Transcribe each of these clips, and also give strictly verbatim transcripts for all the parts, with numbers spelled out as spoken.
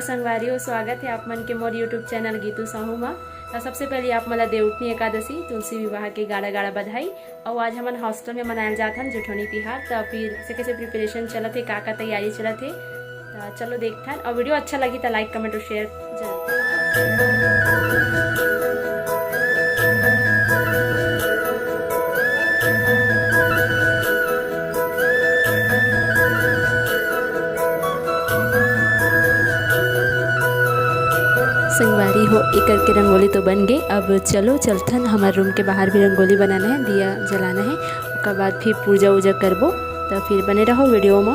संगवारी हो, स्वागत हे आप मन के मोर YouTube चैनल गीतू साहू मा। त सबसे पहले आप मन ला देवउठनी एकादशी, तुलसी विवाह के गाड़ा गाड़ा बधाई। अउ आज हमन हॉस्टल में मनायल जात हन जेठौनी तिहार। त फिर कैसे कैसे प्रिपरेशन चलत हे, का का तैयारी चलत हे, त चलो देखथन। अउ वीडियो अच्छा लगी त लाइक, कमेंट अउ शेयर जरूर। संगवारी हो, एकर के रंगोली तो बन गे। अब चलो चलथन, हमर रूम के बाहर भी रंगोली बनाना हे, दिया जलाना हे, ओकर बाद फिर पूजा वूजा करबो। त फिर बने रहो वीडियो में।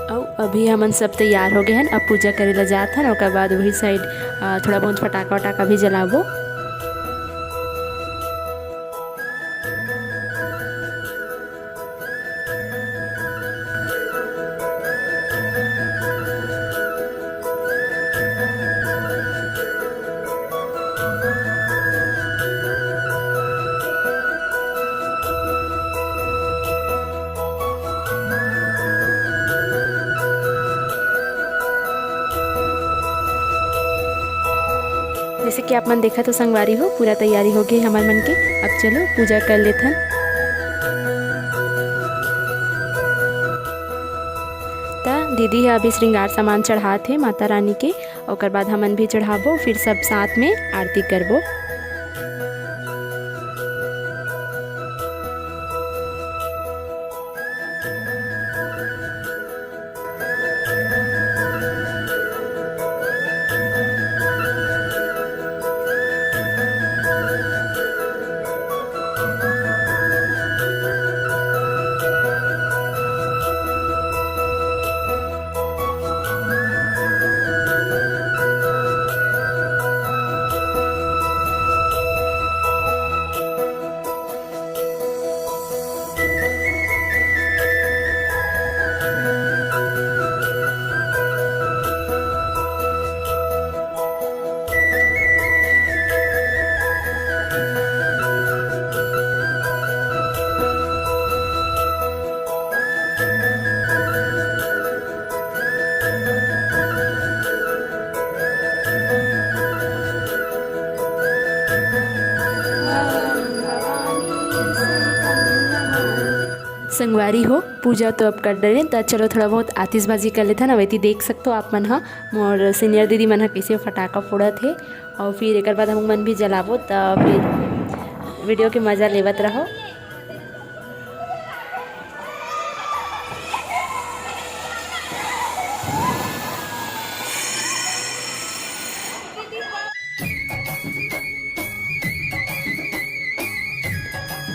अउ अभी हमन सब तैयार हो गए हन, अब पूजा करे ला जात हन। ओकर बाद वही साइड, अ, थोड़ा बहुत फटाका वटाका भी जलाबो। जैसे कि आप मन देखत हो संगवारी हो, पूरा तैयारी हो गई हमर मन के। अब चलो पूजा कर लेथन। त दीदी ह अभी श्रृंगार सामान चढ़ात हे माता रानी के, ओकर बाद हमन भी चढ़ाबो, फिर सब साथ में आरती करबो। संगवारी हो, पूजा तो अब कर डरेन, त चलो थोड़ा बहुत आतिशबाजी कर लेथन। अब एती देख सकथो आप मन ह, मोर सीनियर दीदी मन ह कइसे फटाका फोड़त हे, अउ फिर एकर बाद हम मन भी जलाबो, त फिर वीडियो के मजा लेवत रहो।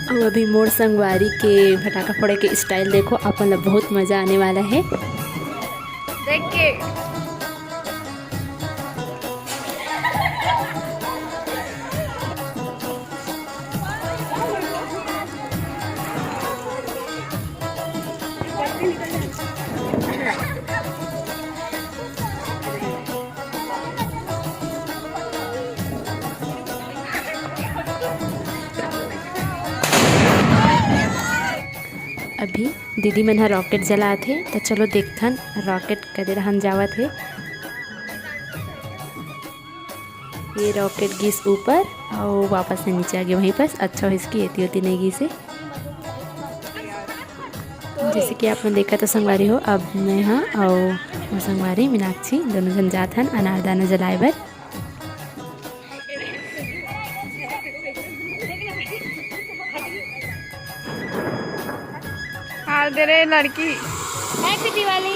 अउ अभी मोर संगवारी के फटाका फोड़े के स्टाइल देखो, आप मन ला बहुत मजा आने वाला है देख के। अभी दीदी मन ह रॉकेट जलात हे, त चलो देखथन रॉकेट कदे रहन जावत हे। ये रॉकेट गिस ऊपर अउ वापस से नीचे आ गे, वहीं पर अच्छा हो इसकी एती ओती नहीं गिस हे। जैसे कि आप मन देखत हो संगवारी हो, अब मैं हा अउ मोर संगवारी मीनाक्षी दोनों झन जात हन अनारदाना जलाए बर। हार दे रे लड़की। हैप्पी दिवाली।